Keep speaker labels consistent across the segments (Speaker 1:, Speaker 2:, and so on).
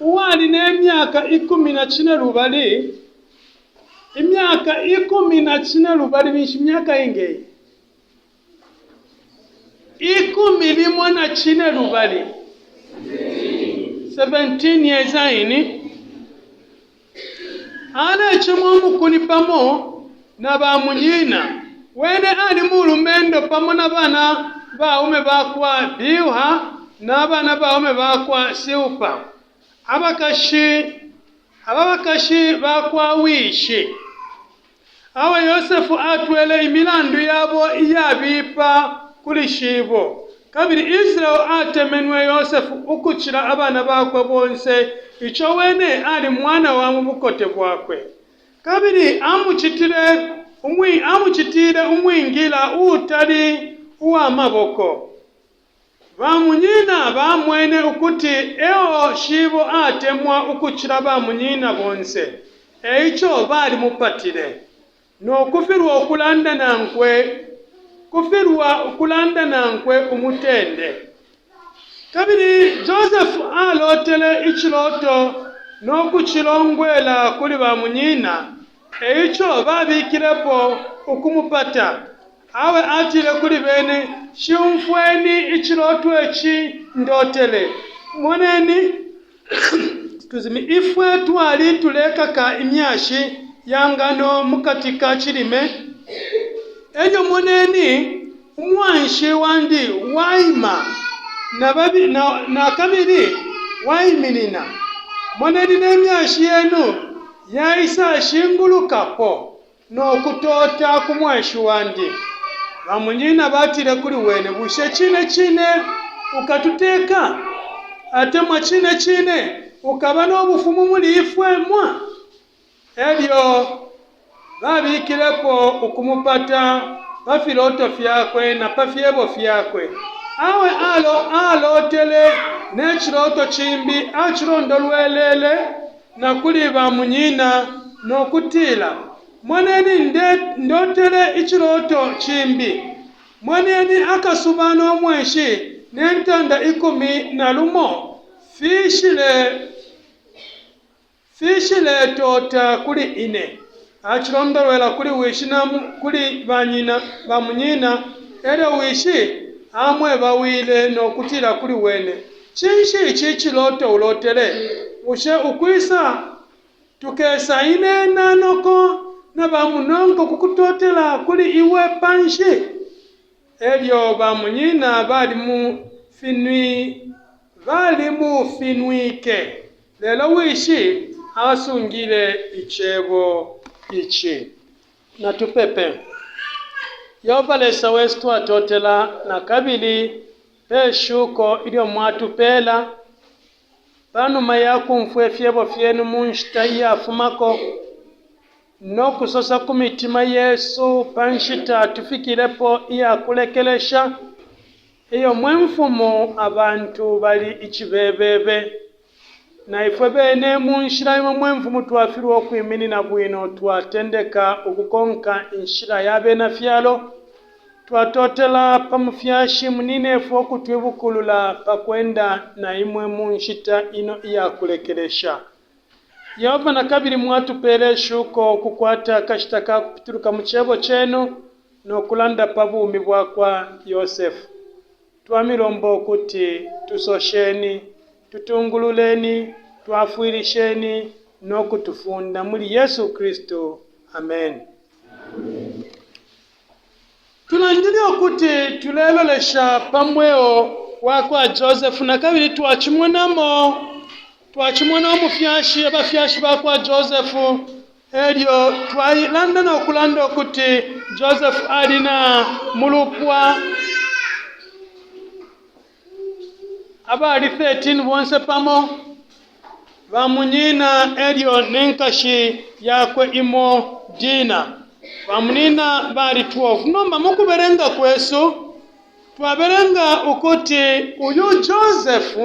Speaker 1: uwali ne myaka 15, imyaka 12 ninshi myaka inga iyi? 12, 17 years aini, alecema umukuni pamo na bamunyina. Wene ali mulumendo pamo na bana baume bakwa Bilha na bana baume bakwa Silpa, abakashi aba bakashi bakwa wishi. Awe Yosefu atwele imilandu yabo iyabipa kuli shibo. Kabili Israele atemenwe Yosefu ukucila abana bakwe bonse, ico wene ali mwana wa mu bukote bwakwe. Kabili amucitile umwi, amucitiile umwingila uutali uwa maboko. Bamunyina bamwene ukuti e o shibo atemwa ukucila bamunyina bonse, e ico balimupatile, no kufilwa ukulanda nankwe kufilwa ukulanda nankwe umutende. Kabili Joseph alotele iciloto no kucilongwela kuli bamunyina, e ico babikilepo ukumupata. Awe atile kuli bene, Shi umfweni iciloto ici ndotele. Moneni, excuse me, ifwe twali tulekaka imyashi ya ngano mu kati ka cilime, e lyo moneni, umwanshi wandi waima, na, babi, na, na kabili waiminina. Moneni ne myashi yenu yaisashingulukapo. no kutoota ku mwanshi wandi. Bamunyina batile kuli wene, Bushe cine cine ukatuteka? Atemwa cine cine ukaba no bufumu muli ifwe mwa? E lyo babikilepo ukumupata pa filoto fyakwe na pa fyebo fyakwe. Awe alo alotele ne ciloto cimbi, acilondolwelele na kuli bamunyina, no kutila, Moneni, nde, ndotele iciloto cimbi. Moneni, akasuba no mweshi ne ntanda 11 fiishile, fiishiletota kuli ine. Acilondolwela kuli wishi na kuli banyina, bamunyina, elyo wishi amwebawile no kutila kuli wene, Cinshi ici ciloto ulotele? Bushe ukwisa tukesa ine na noko na bamunonko ku kutotela kuli iwe panshi? Elyo bamunyina balimufinwike, lelo wishi asungile icebo ici. Natupepe. Yehova Lesa wesu, twatotela na kabili pe shuko ilyo mwatupeela pa numa ya kumfwa ifyebo fyenu mu nshita iyafumako no kusosa ku mitima yesu pa nshita tufikilepo iya kulekelesha iyo mwe Mfumu abantu bali icibebebe. Na ifwe bene mu nshila imo mwe Mfumu twafilwa ukwiminina bwino twatendeka ukukonka inshila ya bena fyalo. Twatotela pa mufyashi muninefwe ukutwibukulula pa kwenda na imwe mu nshita ino iya kulekelesha. Yehova na kabili mwatupeela ishuko ukukwata akashita ka kupituluka mu Cebo cenu no kulanda pa bumi bwa kwa Yosefe. Twamilomba ukuti tusosheni, tutungululeni, twafwilisheni no kutufunda muli Yesu Kristu. Ameni. Tulandile ukuti tulelolesha pa mweo wa kwa Joseph na kabili twacimonamo twacimona umufyashi abafyashi ba kwa Joseph elyo twalanda no kulanda ukuti Joseph ali na mulupwa abali 13 bonse pamo bamunyina elyo ne nkashi yakwe imo Dina. Bamunyina bali 12. Nomba mu kubelenga kwesu twabelenga ukuti uyu Joseph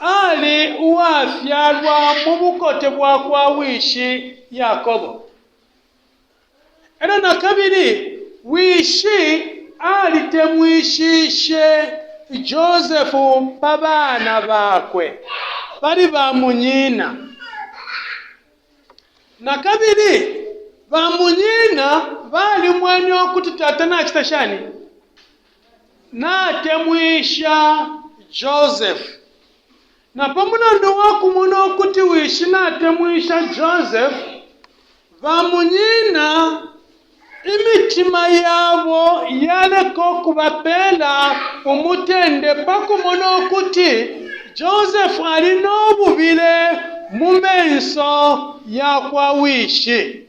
Speaker 1: ali uwafyalwa mu bukote bwa kwa wishi Yakobo. E lyo na kabili wishi alitemwishishe Joseph pa bana bakwe. Pali bamunyina. Na kabili bamunyina balimwene ukuti tata nacita shani? Natemwisha Joseph. Na pa mulandu wa kumona ukuti wishi natemwisha Joseph, bamunyina imitima yabo yaleka ukubapeela umutende pa kumona ukuti Joseph ali no bubile mu menso ya kwa wishi.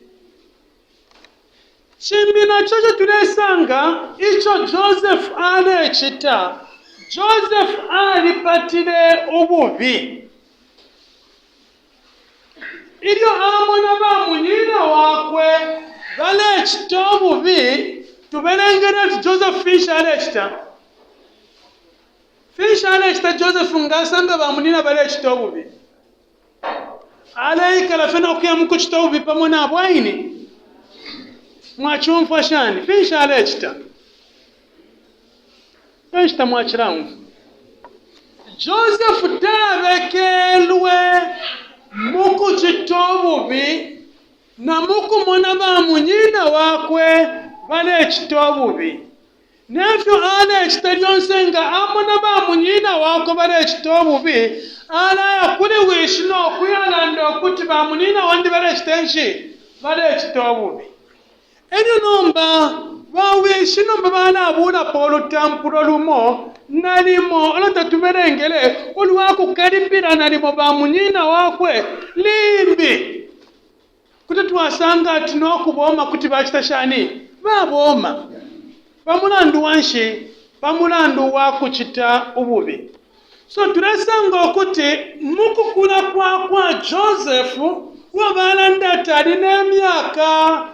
Speaker 1: Cimbi na co ico tulesanga ico Joseph alecita, Joseph alipatile ububi. Ilyo amona bamunyina wakwe balecita ububi, tubelengele ati Joseph finshi alecita? Finshi alecita Joseph nga asanga bamunyina balecita ububi? Aleikala fye no kuya mu kucita ububi pamo nabo aini? Mwacumfwa shani? Finshi alecita? Kanshi tamwacilaumfwa. Joseph tabekelwe mu kucita ububi na mu kumona bamunyina wakwe balecita ububi. Ne fyo alecita lyonse nga amona bamunyina wakwe balecita ububi, alaya kuli wishi no kuyalanda ukuti bamunyina wandi balecita nshi? Balecita ububi. E lyo nomba bawishi nomba balabuulapo ulutampulo lumo nalimo ulo tatubelengele ulwa kukalipila nalimo bamunyina wakwe limbi kuti twasanga ati no kuboma kuti bacita shani? Baboma. Pa mulandu wa nshi? Pa mulandu wa kucita ububi. So tulesanga ukuti mu kukula kwa kwa Joseph, uo balanda ati ali ne myaka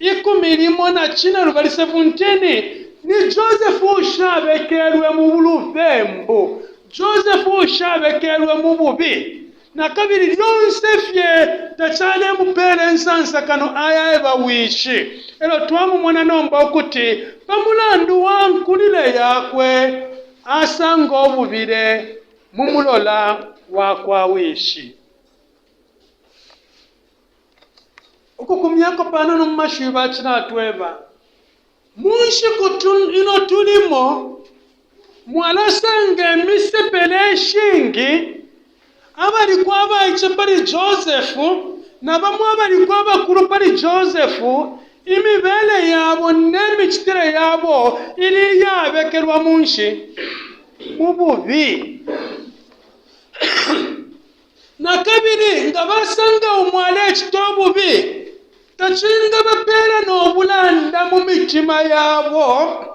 Speaker 1: 15, 17, ni Joseph uushabekelwe mu lubembu, Joseph uushabekelwe mu bubi. Na kabili lyonse fye tacalemupeela insansa kano ayaeba wishi. E lyo twamumona nomba ukuti pa mulandu wa nkulile yakwe, asanga ububile mu mulola wa kwa wishi. Ukukumyako panono mu mashiwi bacilatweba, mu nshiku ino tulimo mwalasanga imisepela ishingi abaliko abaice pali Joseph na bamo abaliko abakulu pali Joseph, imibele yabo ne micitile yabo ili iyabekelwa mu nshi? Mu bubi. Na kabili nga basanga umo alecita ububi, tacingabapeela no bulanda mu mitima yabo.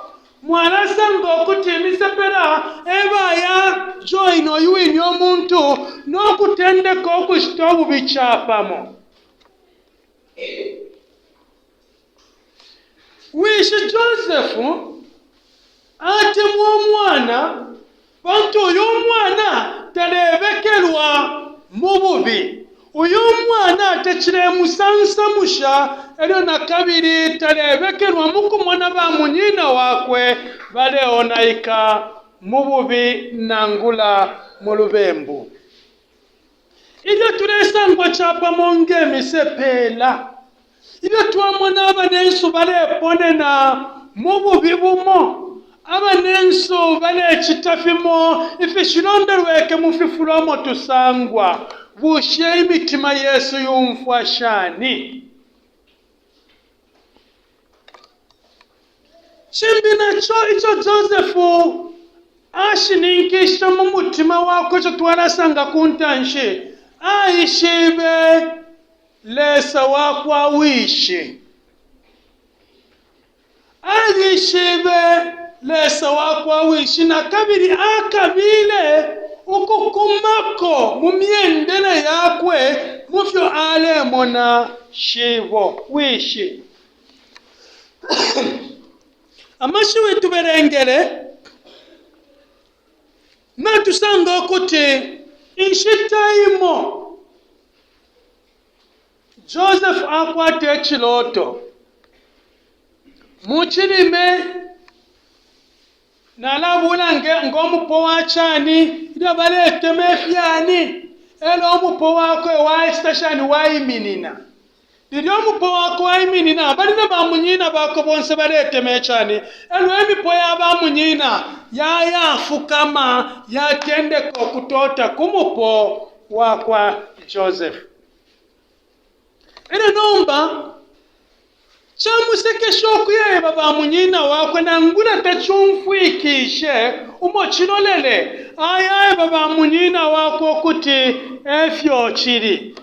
Speaker 1: Mwalasanga ukuti imisepela e baya joina uyu wine umuntu no kutendeka ukucita ububi capamo. Wishi Joseph atemwa umwana pantu uyu mwana talebekelwa mu bubi. Uyu mwana tacilemusansamusha e lyo na kabili talebekelwa mu kumona bamunyina wakwe baleonaika mu bubi nangula mu lubembu. Ilyo tulesangwa capamo nge misepela, ilyo twamona abanensu baleponena mu bubi bumo, abanensu balecita fimo ifishilondolweke mu fifulo umo tusangwa, bushe imitima yesu yumfwa shani? Cimbi na co ico Joseph ashininkishe mu mutima wakwe ico twalasanga ku ntanshi, aishibe Lesa wa kwa wishi. Alishibe Lesa wa kwa wishi na kabili akabile ukukumako mu myendele yakwe mu fyo alemona shibo, wishi. Amashiwi tubelengele natusanga ukuti inshita imo Joseph akwata iciloto mu cilime Nalabuula ngo mupo wa cani ilyo baletema ifyani. Elo umupo wakwe waishita shani? Waiminina. Lilya umupo wakwe waiminina, bali na bamunyina bakwe bonse baletema icani. Elo imipo ya bamunyina yayafukama yatendeka ukutota ku mupo wakwa Joseph. Elyo nomba camusekesha ukuyaeba bamunyina wakwe nangula tacumfwikishe umo cilolele, ayaeba bamunyina wakwe ukuti efyo cili.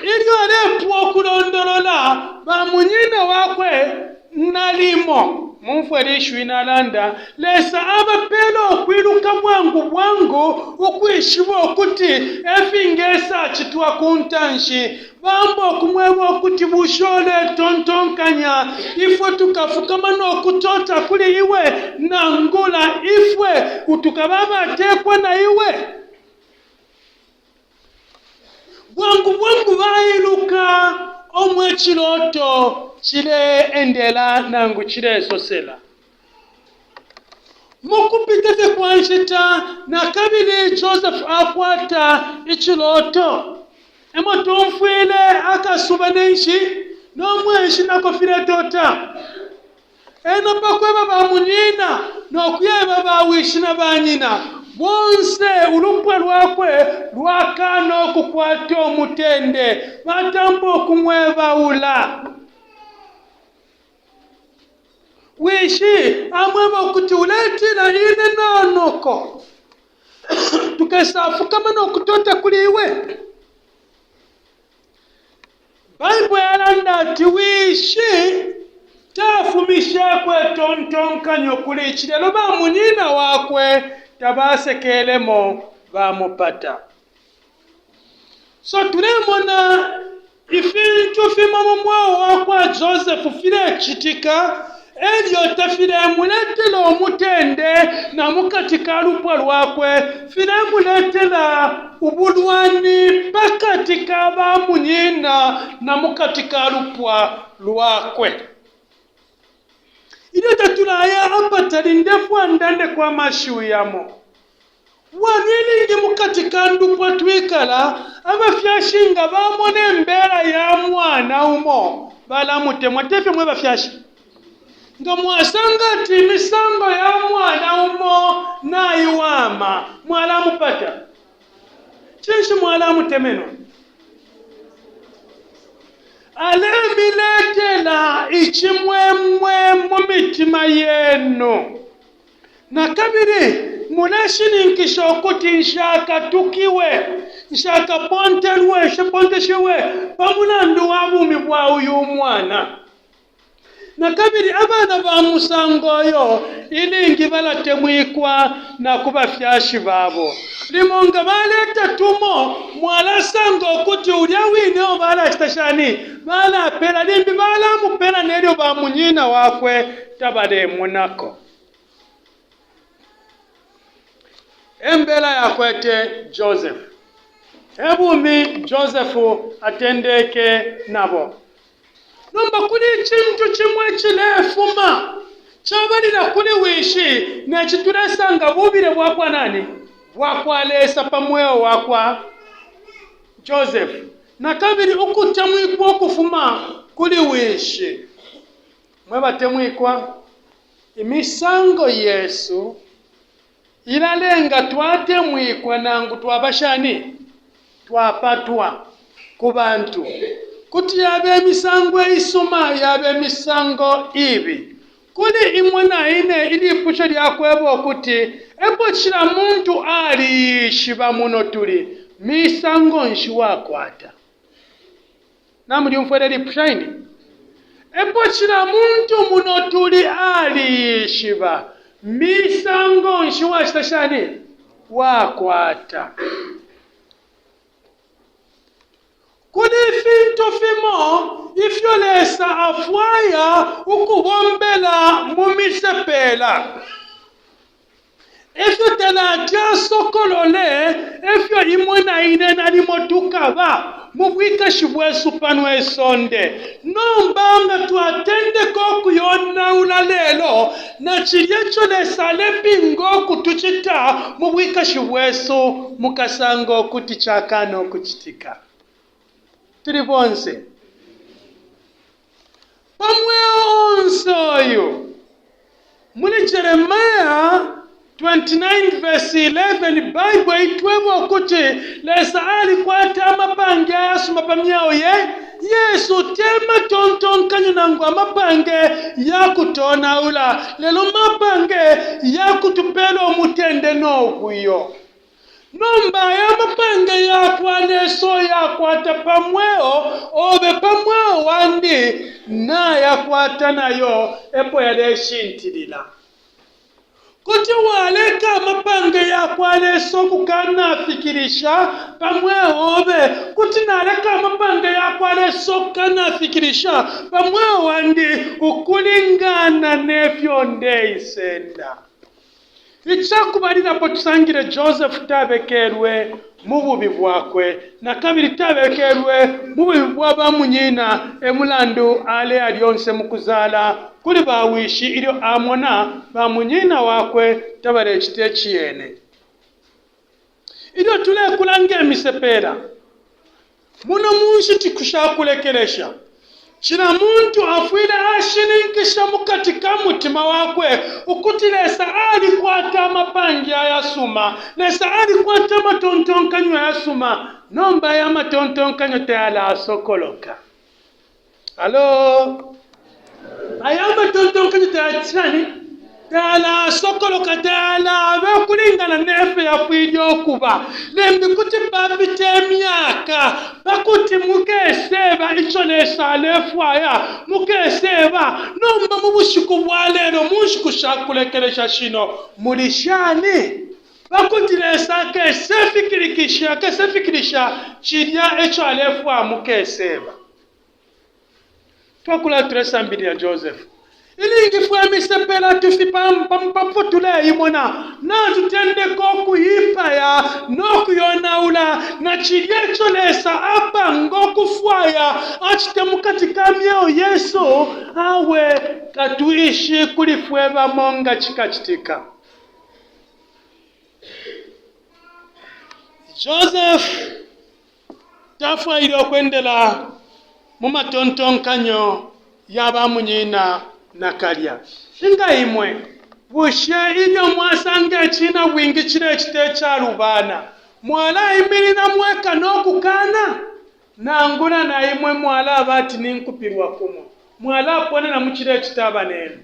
Speaker 1: Ilyo alepwa ukulondolola, bamunyina wakwe nalimo, mumfwe lishiwi nalanda, Lesa abapeela ukwiluka bwangu bwangu ukwishiba ukuti efingesa citwa ku ntanshi. Bamba ukumweba ukuti, Bushe uletontonkanya ifwe tukafukama no kutota kuli iwe, nangula ifwe tukaba abatekwa na iwe? Bwangu bwangu bailuka umo iciloto cile-endela nangu cilesosela. Mu kupita fye kwa nshita, na kabili Joseph akwata iciloto. E mo tumfwile akasuba ne nshi no mweshi nako filetota. Ena pa kweba bamunyina no kuyeba bawishi na banyina, bonse ulupwa lwakwe lwakaana ukukwata umutende, batampa ukumwebaula. Wishi amweba ukuti, Uletila ine na noko tukesafukama no kutota kuli iwe? Baibo yalanda ati wishi tafumisheko itontonkanyo kuli ici, lelo bamunyina wakwe tabasekelemo, bamupata. So tulemona ifintu fimo mu mweo wa kwa Joseph filecitika elyo tafilemuletela umutende na mu kati ka lupwa lwakwe, filemuletela ubulwani pa kati ka bamunyina na mu kati ka lupwa lwakwe. Ilyo tatulaya apatali, ndefwaya ndandeko amashiwi yamo. Bwanu ilingi mu kati ka ndupwa twikala, abafyashi nga bamona imbela ya mwana umo, balamutemwa, te fyo mwe bafyashi? Nga mwasanga ati imisango ya mwana umo naiwama, mwalamupata? Cinshi mwalamutemenwa? Alemiletela icimwemwe mu mitima yenu. Na kabili muleshininkisha ukuti nshakatukiwe, nshakapontelwe, nshaponteshiwe pa mulandu wa bumi bwa uyu mwana. Na kabili abana ba musango yo ilingi balatemwikwa na ku bafyashi babo. Limo nga baleta tumo, mwalasanga ukuti ulya wine eo balacita shani? Balapela, limbi balamupela nelyo bamunyina wakwe tabalemonako. E mbela yakwete Joseph. E bumi Joseph atendeke nabo. Nomba kuli icintu cimo icilefuma cabalila kuli wishi, ne ci tulesanga bubile bwa kwa nani? Bwa kwa Lesa pa mweo wa kwa Joseph. Na kabili ukutemwikwa ukufuma kuli wishi. Mwe batemwikwa, imisango yesu ilalenga twatemwikwa nangu twaba shani? Twapatwa ku bantu. Kuti yaba imisango isuma, yaba imisango ibi. Kuli imwe na ine ilipusho lya kweba ukuti epo cila muntu aliyishiba muno tuli, misango nshi wakwata? Namulyumfwele lipusho ini? Epo cila muntu muno tuli aliyishiba, misango nshi wacita shani? Wakwata. Kuli ifintu fimo ifyo Lesa afwaya ukubombela mu misepela. Ifyo talati asokolole ifyo imwe na ine nalimo tukaba. mu bwikashi bwesu pano isonde. Nomba nga twatendeka ukuyonaula lelo, na cilya ico Lesa alepinga ukutucita mu bwikashi bwesu, mukasanga ukuti cakana ukucitika. Tuli bonse pa mweo onse uyu. Muli Jeremiah 29 verse 11, Baibo itweba ukuti Lesa alikwata amapange ayasuma pa myeo ye yesu, te matontonkanyo nangu amapange ya kutonaula, lelo mapange ya kutupela umutende no buyo. Nomba aya mapange yakwa Lesa uyakwata pa mweo obe, pa mweo wandi, nayakwata nayo epo yaleshintilila. Kuti waleka amapange yakwa Lesa ukukanafikilisha pa mweo obe, kuti naleka amapange yakwa Lesa ukukanafikilisha pa mweo wandi ukulingana nefyo ndeisenda. Icakubalilapo tusangile Joseph tabekelwe mu bubi bwakwe, na kabili tabekelwe mu bubi bwa bamunyina, e mulandu aleya lyonse mu kuzala kuli bawishi ilyo amona bamunyina wakwe tabalecita iciyene. Ilyo tulekula nge misepela muno mu nshitiku sha kulekelesha, cila muntu afwile ashininkisha mu kati ka mutima wakwe ukuti Lesa alikwata amapange ayasuma, Lesa alikwata amatontonkanyo ayasuma, nomba aya matontonkanyo tayalasokoloka. Alo? Aya matontonkanyo tayacitani? Tayalasokoloka, tayalaba ukulingana ne fyo yafwile ukuba. Limbi kuti papita imyaka pa kuti mukeseba ico Lesa alefwaya, mukeseba. Nomba mu bushiku bwa lelo, mu nshiku sha kulekelesha shino, muli shani? Pa kuti Lesa akesefikilikisha, akesefikilisha cilya ico alefwaya mukeseba. Twakula tulesambilila Joseph. Ilingi fwe misepela tufipampapo tuleimona natutendeka ukuipaya no kuyonaula na cilya ico Lesa apanga ukufwaya acite mu kati ka myeo yesu. Awe katwishi kuli fwe bamo nga cikacitika. Joseph tafwaile ukwendela mu matontonkanyo ya bamunyina nakalya. Inga imwe? Bushe ilyo mwasanga icinabwingi cilecita icalubana, mwalaiminina mweka no kukaana? Nangula na imwe mwalaba ati ni nkupilwa kumo, mwalaponena mu cilecita abanenu?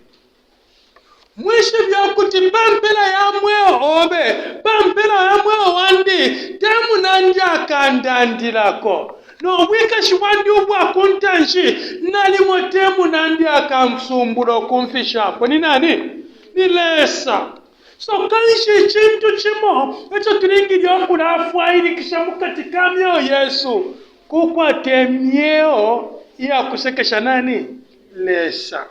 Speaker 1: Mwishibe ukuti pa mpela ya mweo obe, pa mpela ya mweo wandi, te munandi akandandilako. No bwikashi bwandi ubwa ku ntanshi, nalimo te munandi akansumbula ukumfishapo. Ni nani? Ni Lesa. So kanshi icintu cimo ico tulingile ukulafwailikisha mu kati ka myeo yesu, kukwata imyeo iya kusekesha nani? Lesa.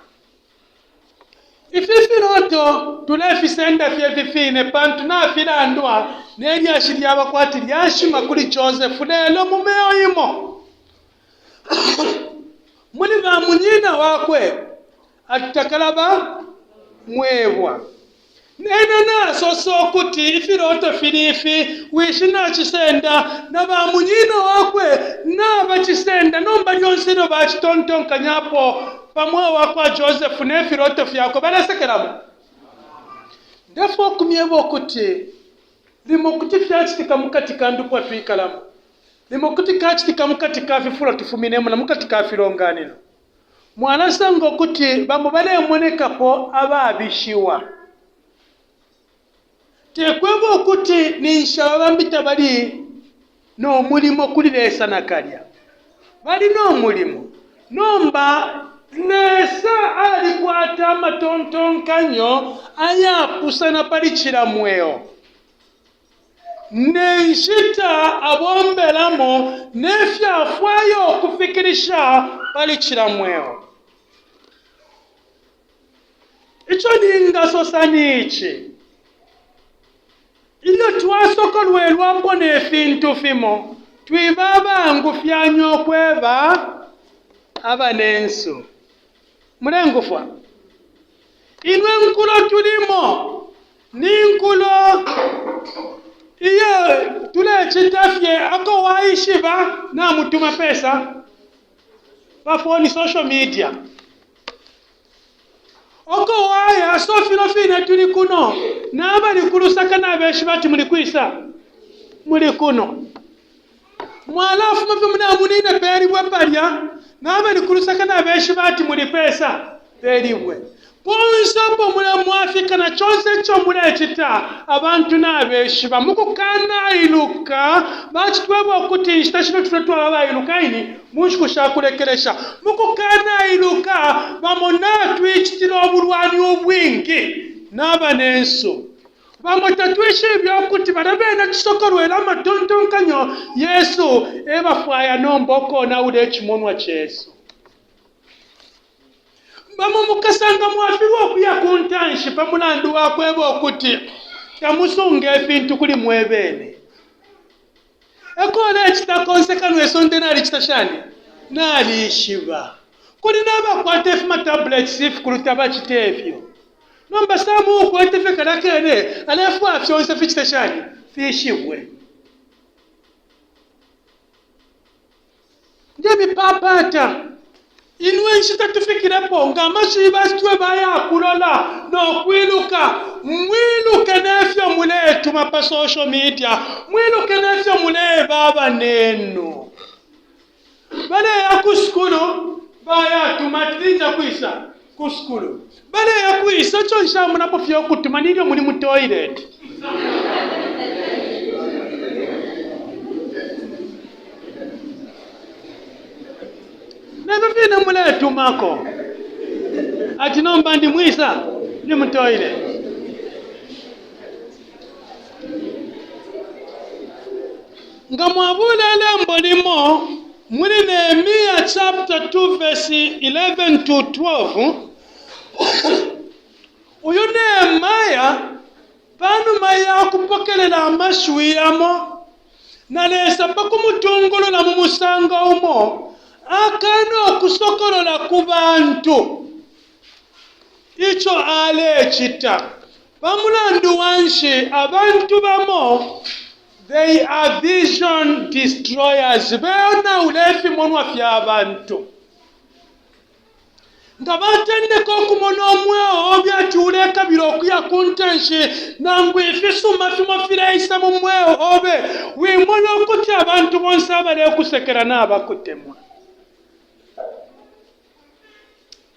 Speaker 1: Ifi filoto tulefisenda fye ifi fine pantu nafilandwa ne lyashi lyaba kwati lyashima kuli Joseph, lelo mu meo imo muli bamunyina wakwe ati takalaba mwebwa. Ena nasosa ukuti ifiloto fili ifi, wishi nacisenda na bamunyina wakwe nabacisenda. Nomba lyonse ilyo bacitontonkanyapo pa mweo wa kwa Joseph ne filoto fyakwe, balesekelamo. Ndefwaya ukumyeba ukuti limo kuti fyacitika mu kati ka ndupwa twikalamo, limo kuti kacitika mu kati ka fifulo tufuminemo na mu kati ka filonganino. Mwalasanga ukuti bamo balemonekapo ababishiwa. Te kweba ukuti ninshi aba bambi tabali no mulimo kuli Lesa nakalya. Bali no mulimo. Nomba Lesa alikwata amatontonkanyo ayapusana pali cila mweo. Ne nshita abombelamo ne fyo afwaya ukufikilisha pali cila mweo. Ico ningasosa ni ici, ilyo twasokolwelwapo ne fintu fimo, Twiba abaangufyanya ukweba abanensu. Mulengufwa? Ino nkulo tulimo ni nkulo iyo tulecita fye ako waishiba namutuma pesa pa foni, social media. Oko waya so fino fine tuli kuno nabali ku Lusaka nabeshiba ati muli kwisa muli kuno. Mwalafuma fye munamunine pelibwe palya nabali ku Lusaka nabeshiba ati muli pesa pelibwe. Ponse apo mule mwafika na conse ico mulecita abantu nabeshiba. Mukukanailuka bacitweba ukuti inshita shino tufwile twaba abailuka ini Mu nshiku sha kulekelesha, mu kukanailuka, bamo natuicitila ubulwani ubwingi na banensu. Bamo tatwishibe ukuti balya bene tusokolwela amatontonkanyo yesu e bafwaya nomba ukonaula icimonwa cesu. Bamo mukasanga mwafilwa ukuya ku ntanshi pa mulandu wa kweba ukuti tamusunga ifintu kuli mwe bene. Eko ulecita konse kano isonde nalicita shani? Nalishiba. Kuli nabakwata ifima tablets ifikulu tabacita ifyo. Nomba Sam uukwete fye kalya kene alefwaya fyonse ficite shani? Fishibwe. Ndemipapata, ino inshita tufikilepo, nga amashiwi bacitweba ayakulola no kwiluka, mwiluke ne fyo muletuma pa social media, mwiluke ne fyo muleeba abanenu. Baleya ku sukulu, bayatuma ati ninja kwisa ku sukulu. Baleya kwisa, ico nshamonapo fye ukutuma ni ilyo muli mu toilet. Nefyo fine muletumako ati nomba ndi mwisa ndi mu toilet. Nga mwabula ilembo limo muli Nehemia chapter 2 verse 11 to 12, uyu Nehemia panuma ya kupokelela amashiwi yamo na Lesa pa kumutungulula mu musango umo, akana ukusokolola ku bantu ico alecita. Pa mulandu wa nshi abantu bamo They are vision destroyers, beonaula ifimonwa fya bantu. Nga batendeka ukumona umweo obe ati ulekabila ukuya ku ntanshi, nangu ifisuma fimo fileisa mu mweo obe, wimona ukuti abantu bonse abalekusekela nabakutemwa.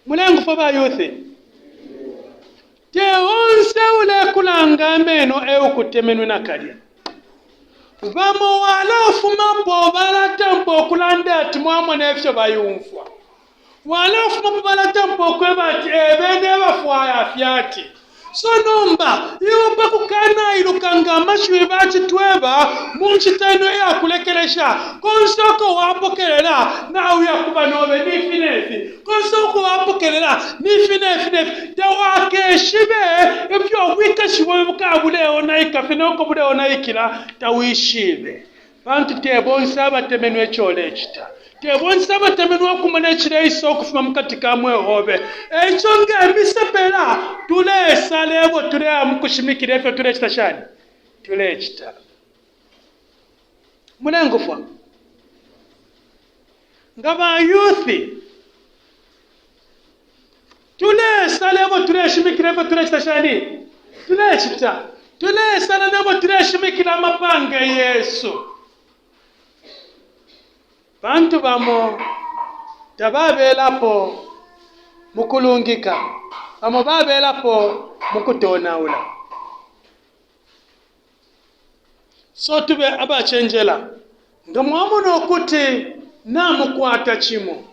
Speaker 1: Mulengufwa ba youth? Te onse ulekulanga ameno eukutemenwe nakalya. Bamo walafumapo balatampa ukulanda ati mwamona ifyo bayumfwa. Walafumapo balatampa ukweba ati ee bene ebafwaya fye ati. So nomba iwe pa kukanailuka nga amashiwi bacitweba mu nshita ino iya kulekelesha, konse uko wapokelela nauya ku banobe ni fi ne fi, konse uko wapokelela ni fi ne fi ne fi, tawakeshibe ifyo ubwikashi bobe bukaba buleonaika fye no ko buleonaikila tawishibe. Pantu te bonse abatemenwe ico ulecita. Te bonse abatemenwe ukumona icileisa ukufuma mu kati ka mweo obe. E ico nge misepela, tulesala ebo tuleya mu kushimikila ifyo tulecita shani? Tulecita. Mulengufwa? Nga ba youth, Tulesala ebo tuleshimikila ifyo tulecita shani? Tulecita. Tulesala nebo tuleshimikila amapange yesu. Pantu bamo tababelapo mukulungika, bamo babelapo mukutonaula. So tube abacenjela. Nga mwamona ukuti namukwata cimo,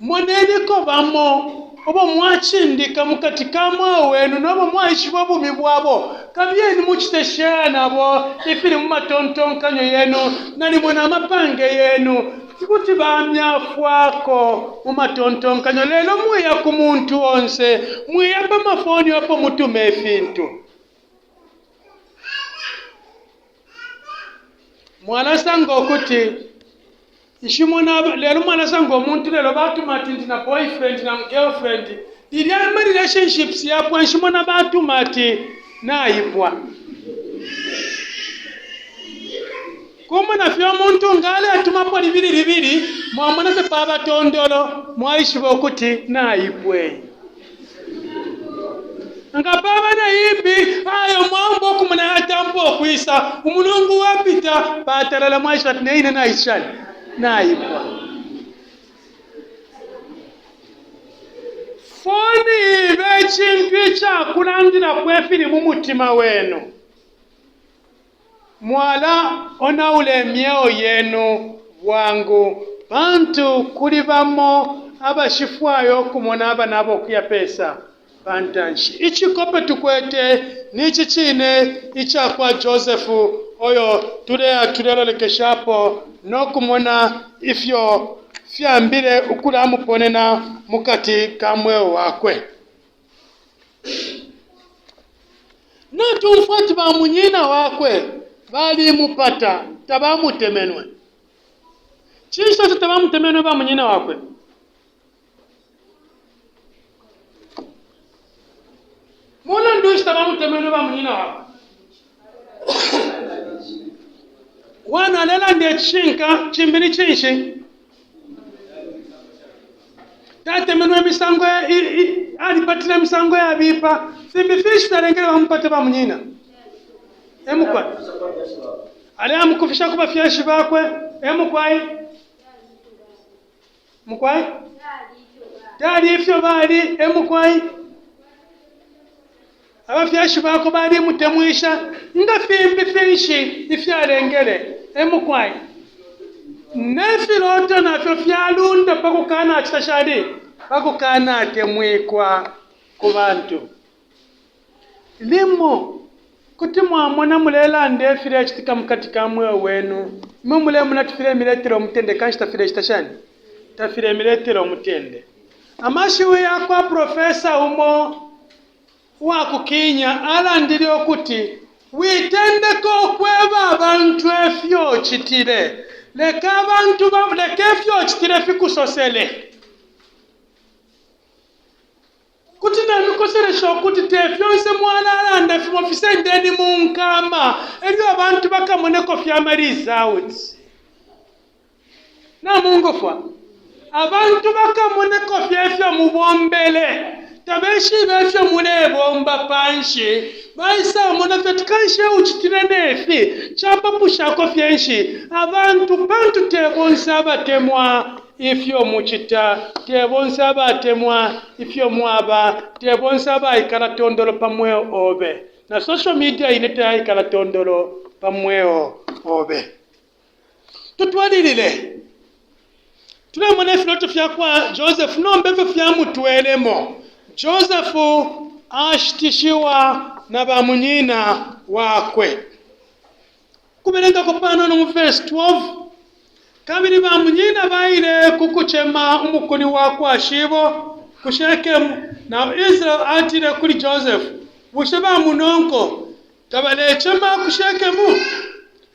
Speaker 1: Moneniko bamo ubo mwacindika mu kati ka mweo wenu no bo mwaishiba ubumi bwabo. Kabiyeni mucite share nabo ifili mu matontonkanyo yenu nalimo na mapange yenu. Kuti bamyafwako mu matontonkanyo. Lelo mwiya ku muntu onse. Mwiya pa mafoni apo mutuma ifintu. Mwalasanga ukuti nshimona, lelo mwalasanga umuntu lelo batuma ati ndi na boyfriend na girlfriend. Lilya ama relationships yapwa, nshimona batuma ati naipwa. Kumona fye umuntu nga aletumapo libili libili, mwamona fye paba tondolo, mwaishiba ukuti naipwe. Nga paba na imbi, ayo mwamba okumona yatampa okwisa, umulungu wapita, patalala mwaishiba ati neine naishani, naipwa. Foni ibe icintu icakulandilapo ifili mu mutima wenu. Mwala onaula imyeo yenu bwangu, pantu kuli bamo abashifwaya ukumona abanabo ukuya pesa pa ntanshi. Icikope tukwete ni ci cine ica kwa Joseph oyo tuleya tulelolekeshapo no kumona ifyo fyambile ukulamuponena mukati ka mweo wakwe. Natumfwa ati bamunyina wakwe balimupata, tabamutemenwe. Cinshi ico tabamutemenwe bamunyina wakwe? Mulandu nshi tabamutemenwe bamunyina wakwe? One alelanda icishinka, cimbi ni cinshi? Tatemenwe imisango, alipatile imisango yabipa. Fimbi finshi fyalengele bamupate bamunyina? E mukwai. Aleamukufisha ku bafyashi bakwe. E mukwai. Mukwai. Tali ifyo bali. E mukwai. Abafyashi bakwe balimutemwisha. Nga fimbi finshi ifyalengele? E mukwai. Ne filoto nafyo fyalunda pa kukanacita shani? Pa kukanatemwikwa ku bantu. Limo kuti mwamona mulelanda ifilecitika mu kati ka mweo wenu, imwe mulemona ati filemiletela umutende, kanshi tafilecita shani? Tafilemiletela umutende. Amashiwi ya kwa profesa umo uwa ku Kenya alandile ukuti, Witendeka ukweba abantu ifyo ucitile, leka abantu leka ifyo ucitile fikusosele. Kuti namikoselesha ukuti te fyonse mwalalanda, fimo fisendeni mu nkama elyo abantu bakamoneko fye ama results. Namungufwa? Abantu bakamoneko fye ifyo mubombele. Tabeshibe ifyo mulebomba panshi. Baisamona fye ati kanshi eucitile nefi. Capapushako fye nshi abantu pantu te bonse abatemwa ifyo mucita, te bonse abatemwa ifyo mwaba, te bonse abaikala tondolo pa mweo obe. Na social media ine tayaikala tondolo pa mweo obe. Tutwalilile. Tulemona ifiloto fya kwa Joseph nomba ifyo fyamutwelemo. Joseph ashitishiwa na bamunyina wakwe. Kubelengako panono mu verse 12. Kabili bamunyina baile ku kucema umukuni wa kwa shibo ku Shekemu, na Israel atile kuli Joseph, Bushe bamunonko tabalecema ku Shekemu?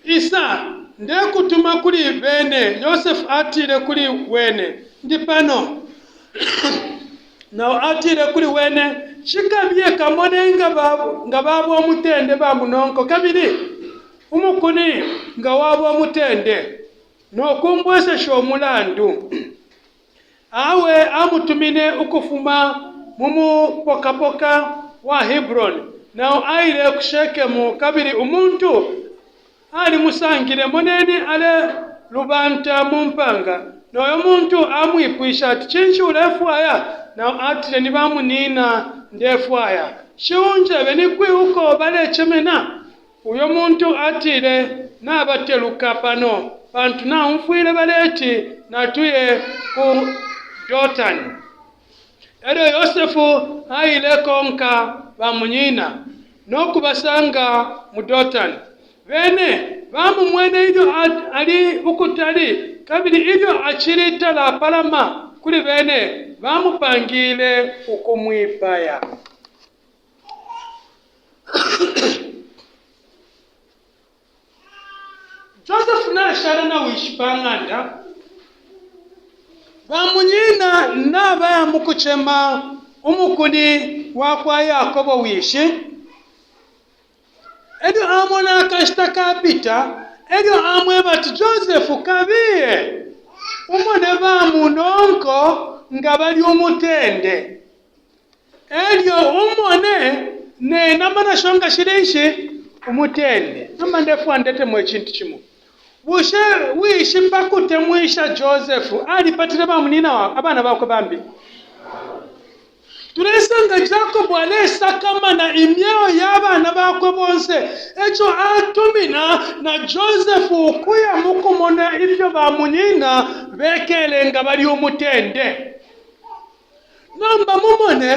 Speaker 1: Isa, ndekutuma kuli bene. Yosefu atile kuli wene, Ndi pano. Na o atile kuli wene, Shi kabiye kamone nga baba umutende bamunonko, kabili umukuni nga waba umutende, no kumbwesesha umulandu. Awe amutumine ukufuma mu mupokapoka wa Hebrone, na o aile ku Shekemu, kabili umuntu alimusangile, moneni, alelubanta mu mpanga. No yo muntu amwipwishe ati, Cinshi ulefwaya? Na o atile, Ni bamunyina ndefwaya. Shi unjebe, ni kwi uko balecemena? Uyo muntu atile, Nabateluka pano, pantu naumfwile baleti, Natuye ku Dotani. E lyo Yosefu ailekonka bamunyina no kubasanga mu Dotani. Bene bamumwene ilyo ali ukutali, kabili ilyo acili talapalama kuli bene, bamupangiile ukumwipaya. Joseph nashala na wishi pa ng'anda. Bamunyina nabaya mu kucema umukuni wa kwa Yakobo wishi. E lyo amona akashita kapita, e lyo amweba ati, Joseph, kabiye umone bamunonko nga bali umutende. E lyo umone ne nama nasho nga shili nshi? Umutende. Nomba ndefwaya ndetemo icintu cimo. Bushe wishi pa kutemwisha Joseph alipatile bamunyina abana bakwe bambi? Tulesanga Jacob alesakamana imyeo ya bana bakwe bonse, eco atumina na Joseph ukuya mu kumona ifyo bamunyina bekele nga bali umutende. Nomba mumone,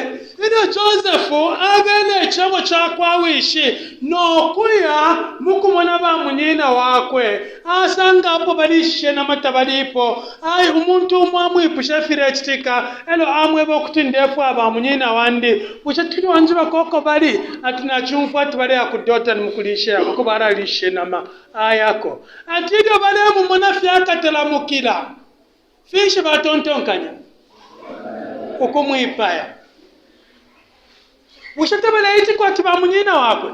Speaker 1: ilyo Joseph abele icebo ca kwa wishi no kuya mu kumona bamunyina wakwe, asanga apo balishishe nama tabalipo. Ai, umuntu umo amwipusha ifilecitika, e lyo amweba ukuti, Ndefwaya bamunyina wandi. Bushe kuti wanjebako uko bali? Ati, Nacumfwa ati baleya ku Dotani mu kuliisha yabo, uko balaliisha inama. Ayako. Ati ilyo balemumona fye akatalamukila, Finshi batontonkanya? Ukumwipaya. Bushe tabaleitikwa ati bamunyina wakwe?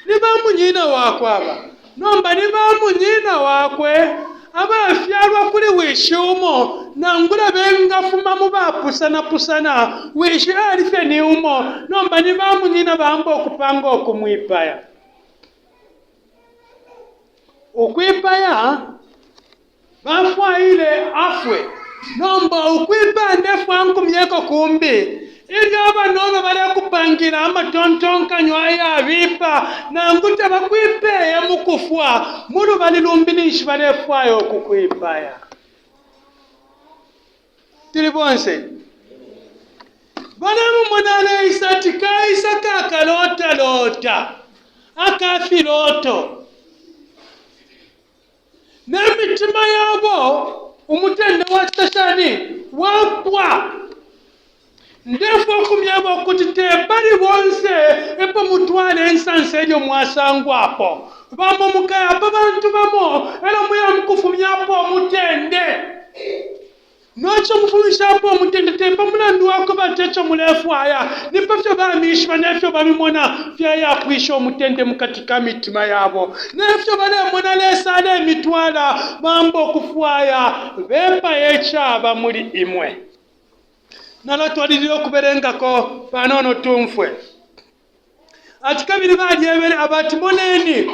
Speaker 1: Ni bamunyina wakwe aba. Nomba ni bamunyina wakwe abafyalwa kuli wishi umo, nangula bengafuma mu bapusanapusana, wishi ali fye ni umo, nomba ni bamunyina baamba ukupanga ukumwipaya. Ukwipaya bafwaile afwe. Nomba ukwipaya ndefwaya nkumyeko kumbi. Ilyo abanobe balekupangila amatontonkanyo ayabipa nangu tabakwipeye mu kufwa, mu lubali lumbi ninshi balefwaya ukukwipaya. Tuli bonse balemumona aleisa ati kaisa kakalotalota aka filoto. Ne mitima yabo umutende wacita shani? Wapwa. Ndefwa ukumyeba ukuti te pali bonse epo mutwale insansa ilyo mwasangwapo. Bamo mukaya pa bantu bamo elo muya mukufumyapo umutende. No co mufumishapo umutende te pa mulandu wa kuba ati e co mulefwaya, ni pa fyo bamishiba ne fyo bamimona fyayapwisha umutende mu kati ka mitima yabo, ne fyo balemona Lesa alemitwala, bamba ukufwaya bepaye icaba muli imwe. Nalatwalilila ukubelengako panono tumfwe. Ati kabili balyebele abati, Moneni,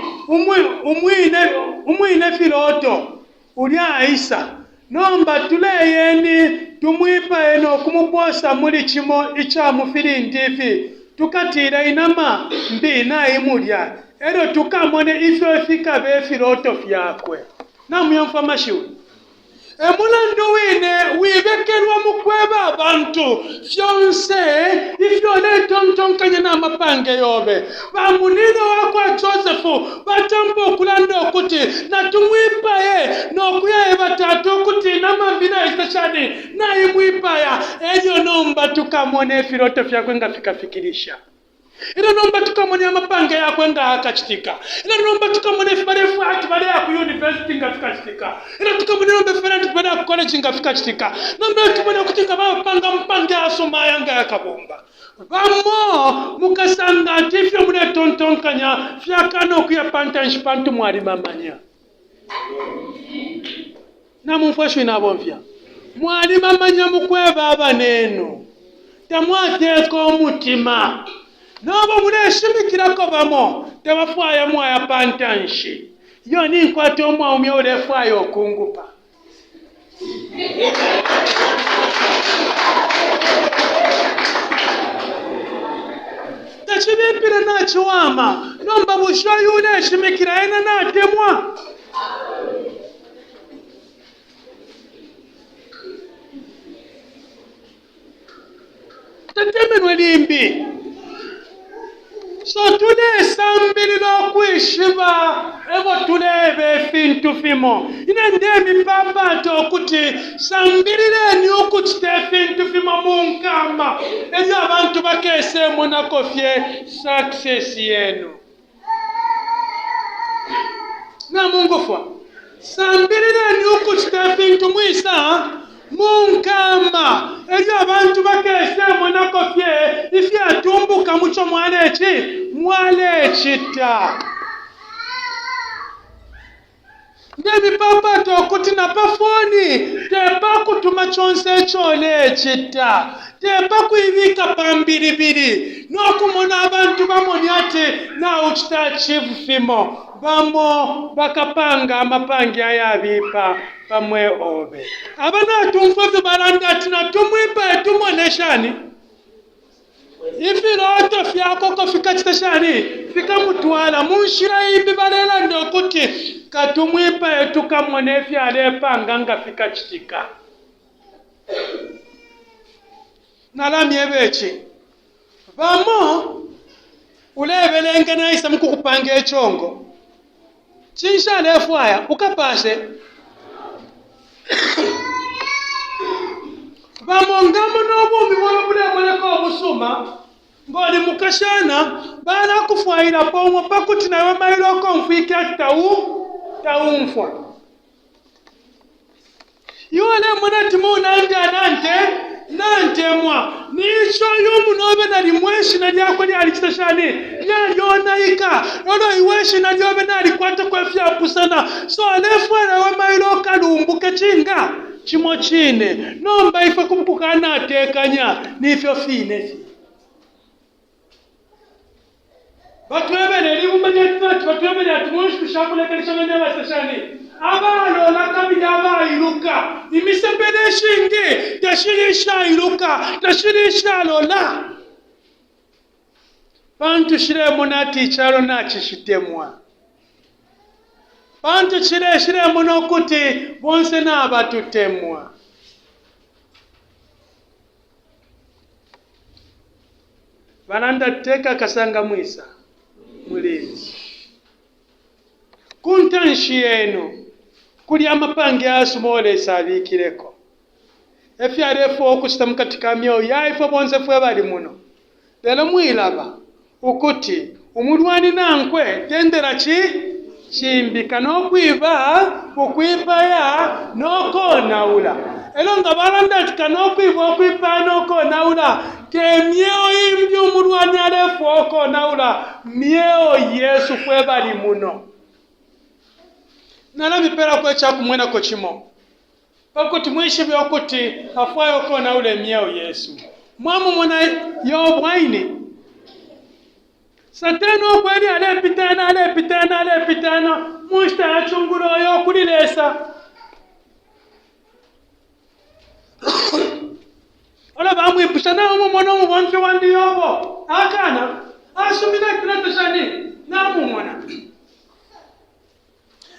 Speaker 1: umwine, umwine filoto ulya aisa. Nomba tuleyeni tumwipaye no kumupoosa muli cimo ica mu filindi ifi, tukatile inama mbi naimulya, e lyo tukamone ifyo fikabe ifiloto fyakwe. Namuyomfwa amashiwi? E mulandu wine wibekelwa mu kweba abantu fyonse ifyo uletontonkanya na mapange yobe. Bamunina wa kwa Joseph batampa ukulanda ukuti, Natumwipaye no kuyaeba tata ukuti inama mbi naicita shani? Naimwipaya, e lyo nomba tukamone ifiloto fyakwe nga fikafikilisha. Ilyo nomba tukamone amapange yakwe nga yakacitika. Ilyo nomba tukamone ifi balefwaya ati baleya ku university nga fikacitika. Ilyo tukamone nomba ifi balefwaya ati baleya ku college nga fikacitika. Nomba ilyo tumone ukuti nga bapanga amapange ayasuma aya nga yakabomba. Bamo mukasanga ati ifyo muletontonkanya fyakana ukuya pa ntanshi pantu mwalimamanya. Namumfwa ishiwi nabomfya? Mwalimamanya mu kweba abanenu. Tamwateka umutima. Nabo muleshimikilako bamo tabafwaya mwaya pa ntanshi. Iyo ninkwata umwaume uulefwaya ukungupa. Tacibipile naciwama. Nomba bushe uyu uleshimikila ena natemwa? Tatemenwe limbi. So tulesambilila ukwishiba ebo tuleeba ifintu fimo. Ine ndemipapata ukuti sambilileni ukucita ifintu fimo mu nkama, elyo abantu bakesemonako fye success yenu. Namungufwa? Sambilileni ukucita ifintu mwisa mu nkama, elyo abantu bakese monako fye ifyatumbuka muco mwaleci mwalecita. Ndemipapata ukuti na pa foni te pa kutuma conse ico ulecita, te pa kuibika pa mbilibili no kumona abantu bamone ati naucita achieve fimo. Bamo bakapanga amapange ayabipa pa mweo obe. Aba natumfwa ifyo balanda ati natumwipaye tumone shani ifiloto fyakwe uko fikacita shani fikamutwala mu nshila imbi. Balelanda ukuti katumwipaye tukamone ifyo alepanga nga fikacitika. Nalamyeba ici, bamo ulebelenga naisa mukukupanga icongo, cinshi alefwaya ukapase? Bamo ngamona ubumi bobe bulemoneka ubusuma, ngoli mukashana balakufwailapo umo pakuti nawe mailo ukomfwike ati tau taumfwa. Iwe ulemona ati munandi anante nantemwa, nico uyu munobe nalimo ishina lyakwe lyalicita shani lyalyonaika, elo iwe ishina lyobe nalikwatako ifyapusana, so alefwaya nawe mailo ukalumbuke cinga cimo cine. Nomba ifwe kukanatekanya nifyo fine fye. Batwebele ilibumba lya ati batwebele ati mu nshiku sha kulekelesha bene bacita shani? Abalola kabili abailuka. Imisepela ishingi tashili ishailuka, tashili ishalola, pantu shilemona ati icalo nacishitemwa, pantu cile shilemona ukuti bonse nabatutemwa. Balanda teka akasanga mwisa mulinzi. Ku ntanshi yenu kuli amapange ayasuma uo Lesa abikileko. Efyo alefwaya ukucita mukati ka myeo ya ifwe bonse fwe bali muno. Lelo mwilaba ukuti umulwani nankwe tendela ci cimbi kano ukwiba, ukwipaya no konaula. Elo nga balanda ati kano ukwiba, ukwipaya no konaula, te myeo imbi umulwani alefwaya ukonaula, myeo yesu fwe bali muno. Nalamipelako ica kumwenako cimo pakuti mwishibe ukuti afwaya ukonaula imyeo yesu. Mwamumona Yobo aine. Satana ukweli alepitana, alepitana, alepitana mu nshita ya cungulo uyo kuli Lesa. Olo bamwipusha, naumumona umubomfi wandi Yobo? Akana, asumina ati natashani namumona.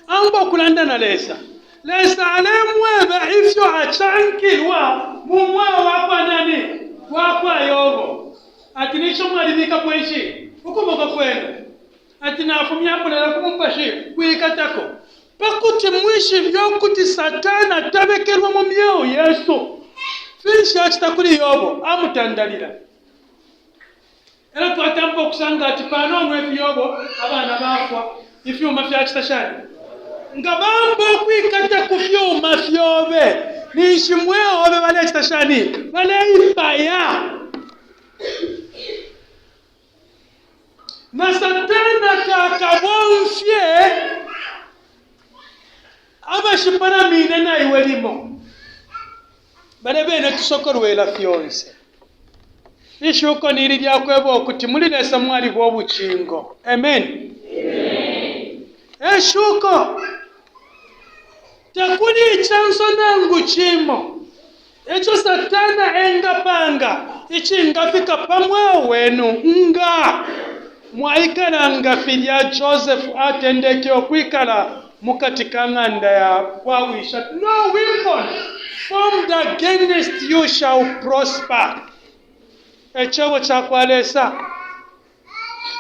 Speaker 1: Amba ukulanda na Lesa. Lesa alemweba ifyo acankilwa mu mweo wakwa nani? Wakwa Yobo. Ati nico mwalibikapo ici ukuboko kwenu. Ati nafumyapo lelo ku mupashi kwikatako. Pakuti mwishibe ukuti Satana tabekelwa mu myeo yesu. Finshi acita kuli Yobo? Amutandalila. Elo twatampa ukusanga ati panono ifi Yobo abana bafwa, ifyuma fyacita shani? Nga bamba ukwikata ku fyuma fyobe, ninshi mweo obe balecita shani? Baleipaya. Na Satana takabomfye abashipalamine na iwe limo. Balya bene tusokolwela fyonse. Ishuko ni ili lya kweba ukuti muli Lesa mwaliba ubucingo. Amen. Eshuko. Takuli icanso nangu cimo ico Satana engapanga icingafika pa mweo wenu nga mwaikala nga filya Joseph atendeke ukwikala mukati ka ng'anda ya kwa wisha. No weapon formed against you shall prosper. Ecebo ca kwa Lesa.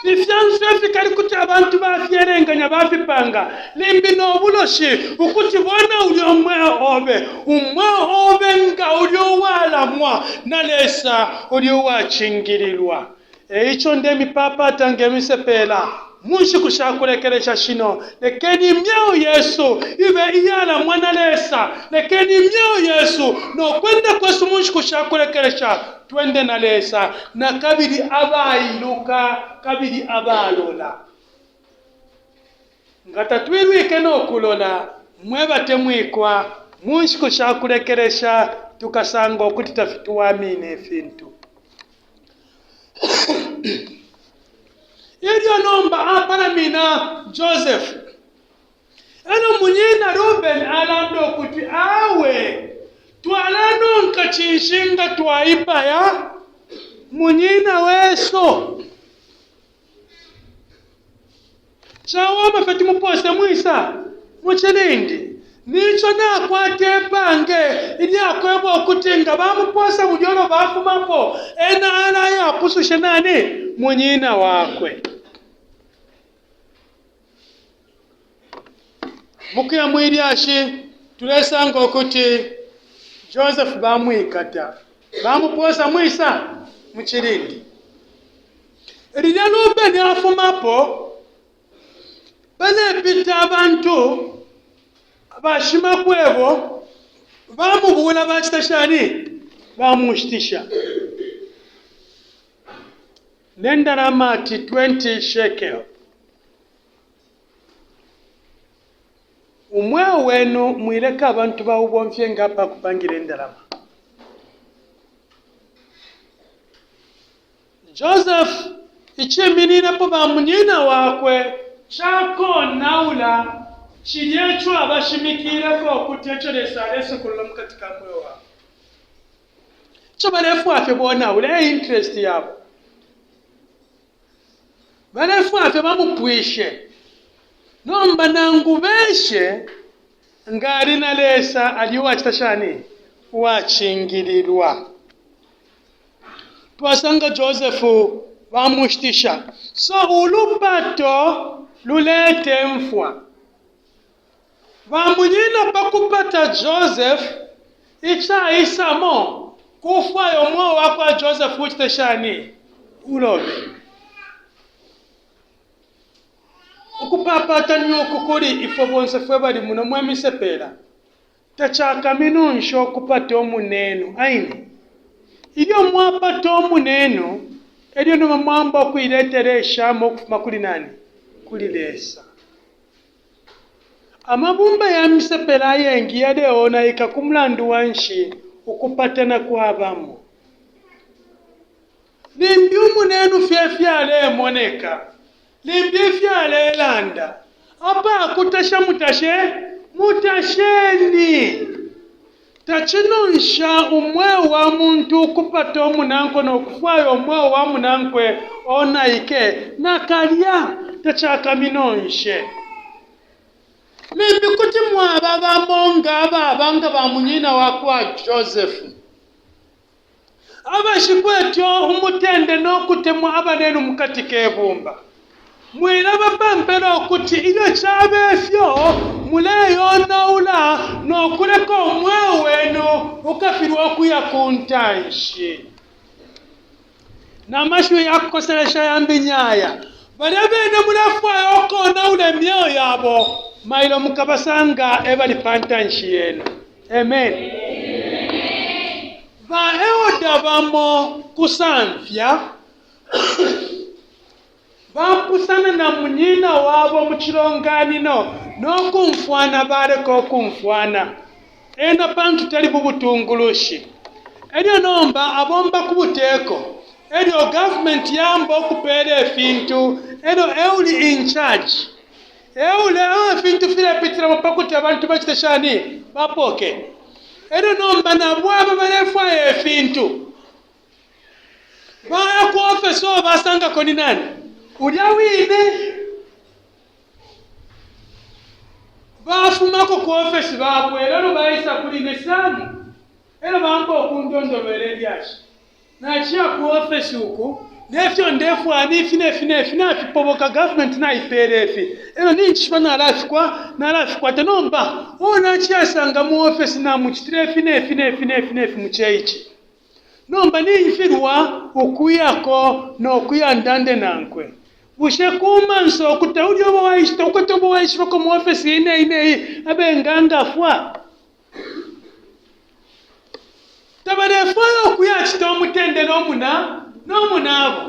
Speaker 1: Ifyanso ifikali kuti abantu bafyelenganya bafipanga limbi no buloshi ukuti bona ulya umweo obe, umweo obe nga uli uwalamwa na Lesa, uli uwacingililwa. Eico ndemipapata nge misepela. Mu nshiku sha kulekelesha shino, lekeni imyeo yesu ibe iyalamwa na Lesa. Lekeni imyeo yesu no kwenda kwesu mu nshiku sha kulekelesha twende na Lesa, na kabili abailuka kabili abalola. Nga tatwilwike no kulola, mwe batemwikwa, mu nshiku sha kulekelesha tukasanga ukuti tafituwamine ifintu. Ilyo nomba apalamina Joseph, elyo munyina Reuben alanda ukuti, Awe, twalanonka cinshi nga twaipaya munyina wesu? Cawama fye tumupoose mwisa? Mu cilindi. Ni co nakwata ipange ilyakweba ukuti nga bamupoosa mulya ulo bafumapo, ena alaya apusushe nani? Munyina wakwe. Mukuya mwi lyashi tulesanga ukuti Joseph bamwikata, bamupoosa mwisa? Mu cilindi. Lilya Rubeni afumapo, palepita abantu bashimakwebo bamubuula bacita shani? Bamushitisha ne ndalama ati 20 shekel. Umweo wenu mwileka abantu baubomfye nga apa kupangila indalama. Joseph icimininepo ba munyina wakwe cakonaula cilya ico abashimikileko ukuti eco Lesa alesokolola mukati ka mweo wabo. Ico balefwaya fye bonaule e interest yabo. Balefwaya fye bamupwishe. Nomba nangu beshe nga ali na Lesa ali uwacita shani? Uwacingililwa. Twasanga Joseph bamushitisha. So ulupato lulete mfwa. Bamunyina pa kupata Joseph, icaisamo kufwaya umweo wa kwa Joseph ucite shani? Ulobe. Ukupapata ni uku kuli ifwe bonse fwe bali muno mwe misepela. Tacakaminonshe ukupata umunenu, aine. Ilyo mwapata umunenu, elyo nomba mwamba ukuiletela ishamo ukufuma kuli nani? Kuli Lesa. Amabumba ya misepela ayengi yaleonaika ku mulandu wa nshi? Ukupatana kwabamo. Limbi umunenu fye ifyalemoneka, limbi ifyalelanda, apakutasha mutashe, mutasheni. Tacinonsha umweo wa muntu ukupata umunankwe no kufwaya umweo wa munankwe onaike nakalya, tacakaminonshe. Limbi kuti mwaba bamo nga ababa nga bamunyina wa kwa Joseph, abashikwete umutende no kutemwa abanenu mu kati ke bumba. Mwilaba pa mpela ukuti ilyo cabe fyo, muleyonaula no kuleka umweo wenu ukafilwa ukuya ku ntanshi. Na mashiwi ya kukoselesha yambi ni aya, Balya bene mulefwaya ukonaula imyeo yabo, mailo mukabasanga e bali pa ntanshi yenu. Amen. Baeluda bamo kusamfya bapusana na munyina wabo mu cilonganino no kumfwana baleka ukumfwana. Ena pantu tali mu butungulushi. Elyo nomba abomba ku buteko. Elyo government yamba ukupeela ifintu, elyo euli in charge. Eule eo ifintu filepitilamo pa kuti abantu bacite shani? Bapoke. Elyo nomba nabo aba balefwaya ifintu. Baya ku ofesi uo basangako ni nani? Ulya wine. Bafumako ku ofesi babwela elo baisa kuli ine Sam elo bamba ukundondolwela ilyashi. Naciya ku ofesi uku nefyo ndefwaya nifi nefi nefi nafipoboka government naipela ifi elo ninjishiba nalafikwa nalafikwata nomba uo naciyasanga mu ofesi namucitila ifi nefi nefi nefi nefi mu cheichi. Nomba nimfilwa ukuyako no kuya ndande nankwe. Bushe kumanso uku tauli ubo waishiba, taukwete ubo waishibako mu ofesi ine ine iyi abengangafwa? Tabalefwaya ukuyacita umutende no muna no munabo.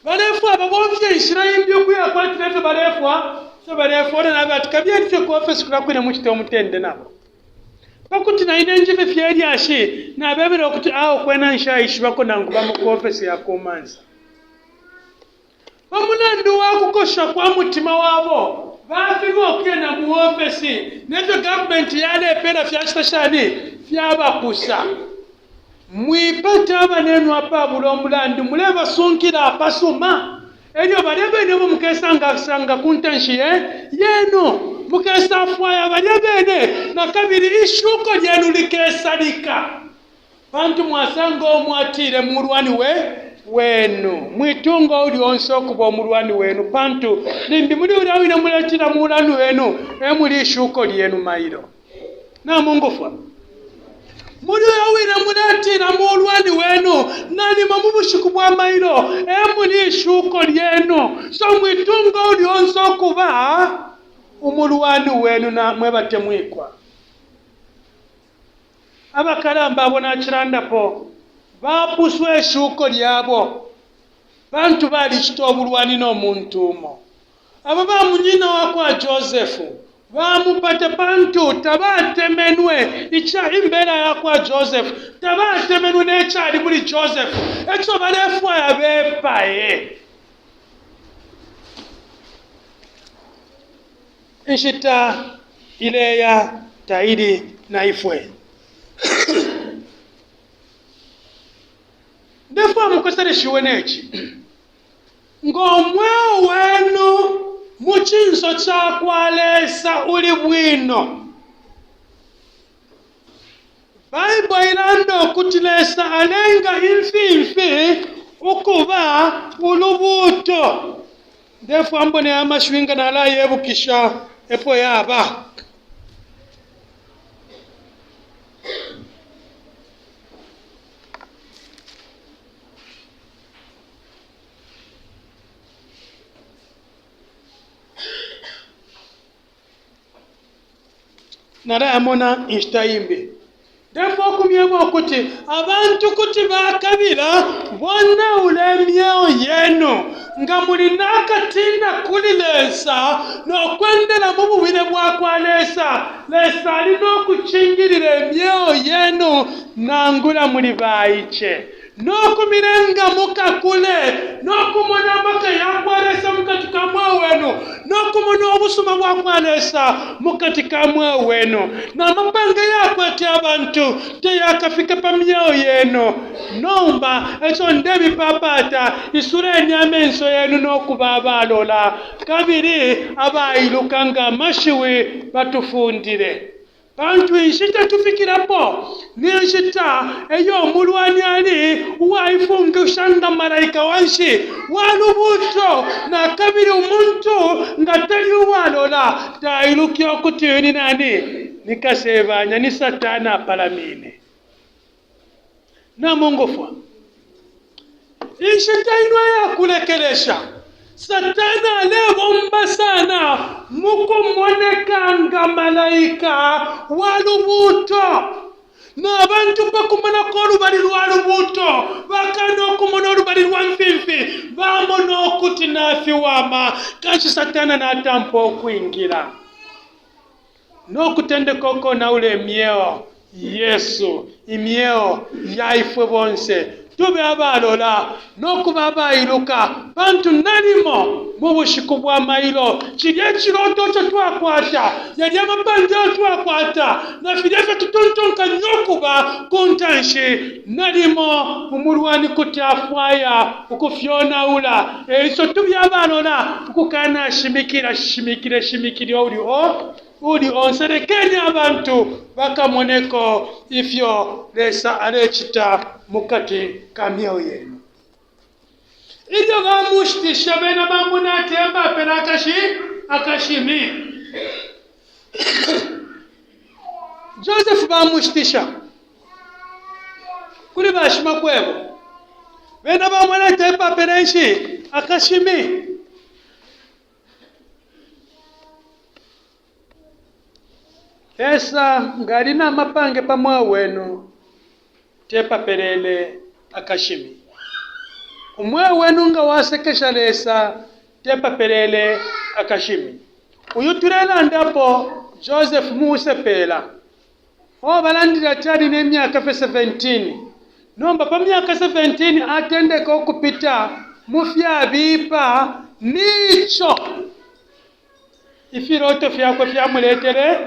Speaker 1: Balefwaya babomfye inshila imbi ukuyakwatila ifyo balefwa, ifyo balefwa. Elo nabeba ati, Kabiyeni fye ku ofesi kulya kwine mucite umutende nabo. Pa kuti na ine njibe fye ilyashi, nabebele ukuti awe kwena nshaishibako nangu bamo ku ofesi ya ku Mansa. Pa mulandu wa kukosha kwa mutima wabo, bafilwa ukuya na mu ofesi ne fyo gavumenti yalepeela fyacita shani? Fyabapusa. Mwipata abanenu apabula umulandu, mulebasunkila apasuma, e lyo balya bene abo mukesangasanga ku ntanshi yenu, mukesafwaya balya bene na kabili, ishuko lyenu likesalika. Pantu mwasanga umo atile mulwani we wenu. Mwitunga uuli onse ukuba umulwani wenu, pantu limbi muli ulya wine muletila mulwani wenu e muli ishuko lyenu mailo. Namungufwa? Muli uyo wine muletila mulwani wenu, nalimo mu bushiku bwa mailo e muli ishuko lyenu. So mwitunga uuli onse ukuba umulwani wenu na mwe batemwikwa. Abakalamba abo nacilandapo bapuswa ishuko lyabo pantu balicita ubulwani no muntu umo. Aba bamunyina wa kwa Joseph bamupata pantu tabatemenwe ica imbela ya kwa Joseph, tabatemenwe ne cali muli Joseph, e co balefwaya bepaye. Inshita ileya taili na ifwe. Ndefwaya mukoseleshiwe ne ci. Ngo mweo wenu mu cinso ca kwa Lesa uli bwino. Baibo ilanda ukuti Lesa alenga imfimfi ukuba ulubuuto. Ndefwa mbone aya mashiwi nga nalayebukisha epo yaba. Nalayamona inshita imbi. Ndefwaya ukumyeba ukuti abantu kuti bakabila bonaula imyeo yenu nga muli nakatina kuli Lesa no kwendela mu bubile bwa kwa Lesa. Lesa ali no kucingilila imyeo yenu nangula muli baice. no kumilenga mukakule, no kumona amaka ya kwa Lesa mu kati ka mweo wenu, no kumona ubusuma bwa kwa Lesa mu kati ka mweo wenu, na mapange yakwete abantu tayakafike pa myeo yenu. Nomba eco ndemipapata, isuleni amenso yenu no kuba abalola kabili abailuka nga amashiwi batufundile. Pantu inshita tufikilepo ni nshita eyo umulwani ali uwaifungisha nga malaika wa nshi wa lubuuto, na kabili umuntu nga tali uwalola tailuke ukuti uyu ni nani, ni kasebanya, ni Satana apalamine. Namungufwa? Inshita ino iya kulekelesha, Satana alebomba sana mu kumoneka nga malaika wa lubuuto. Na bantu pa kumonako ulubali lwa lubuuto, bakana ukumona ulubali lwa mfimfi, bamona ukuti nafiwama. Kanshi Satana natampa ukwingila. no kutendeka ukonaula imyeo yesu, imyeo ya ifwe bonse. Tube abalola no kuba abailuka, pantu nalimo mu bushiku bwa mailo, cilya iciloto ico twakwata, yalya amapange ayo twakwata, na filya ifyo tutontonkanya ukuba ku ntanshi, nalimo umulwani kuti afwaya ukufyonaula. E ico tube abalola ukukanashimikila shimikile shimikile uli o uli onse. Lekeni abantu bakamoneko ifyo Lesa alecita mu kati ka myeo yenu. Ilyo bamushitishe, bena bamona ati e bapela akashi akashimi. Joseph bamushitisha kuli bashimakwebo, bena bamona ati e bapela nshi akashimi. Lesa nga ali na mapange pa mweo wenu, te papelele akashimi. Umweo wenu nga wasekesha Lesa, te papelele akashimi. Uyu tulelandapo Joseph Musepela. O balandile ati ali ne myaka fye 17. Nomba pa myaka 17 atendeka ukupita mu fyabipa nico ifiloto fyakwe fyamuletele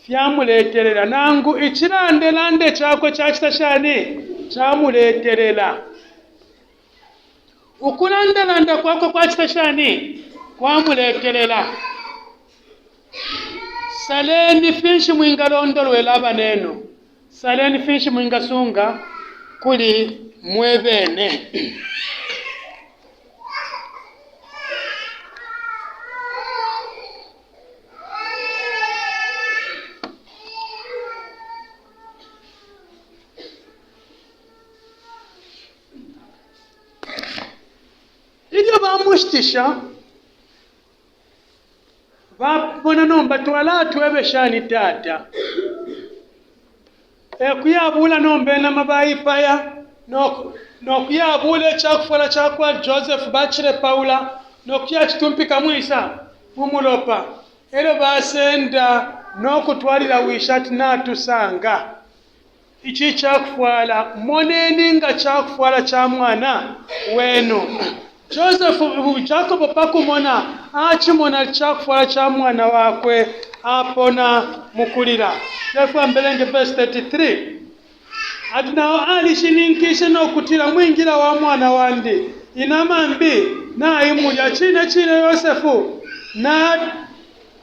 Speaker 1: fyamuletelela nangu icilandelande cakwe cacita shani camuletelela. Ukulandalanda kwakwe kwacita shani kwamuletelela. Saleni finshi mwingalondolwela abanenu. Saleni finshi mwingasunga kuli mwe bene. Ilyo bamushitisha bamona nomba twalatwebe shani tata e kuyabula nomba inama baipaya no kuyabula icakufwala ca kwa Joseph bacilepaula no kuyacitumpika mwisa mu mulopa e lyo basenda no kutwalila wishi ati natusanga Ici cakufwala, moneni nga cakufwala ca mwana wenu. Joseph, Jacobo pakumona acimona cakufwala ca mwana wakwe apona mukulila. Therefore mbelenge verse 33 ati nao alishininkishe no kutila mwingila wa mwana wandi inama mbi naimulya. Cine cine Yosefu na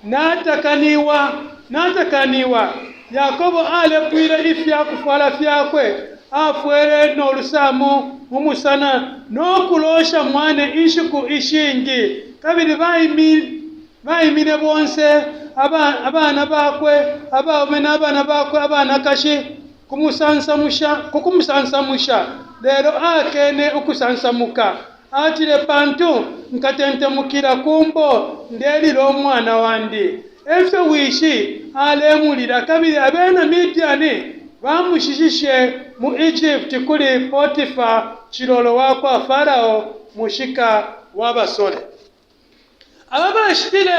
Speaker 1: Natakaniwa, natakaniwa! Yakobo alepwile ifya kufwala fyakwe, afwele no lusamu mu musana, no kuloosha mwane inshiku ishingi. Kabili baimine bonse abana bakwe abaume na bana bakwe abanakashi ku kumusansamusha, lelo akene ukusansamuka. Atile, Pantu nkatentemukila ku mbo ndelila umwana wandi. E fyo wishi alemulila, kabili abena Midiani bamushishishe mu Egypt kuli Potifa cilolo wa kwa Farao, mushika wa basole. Aba bashitile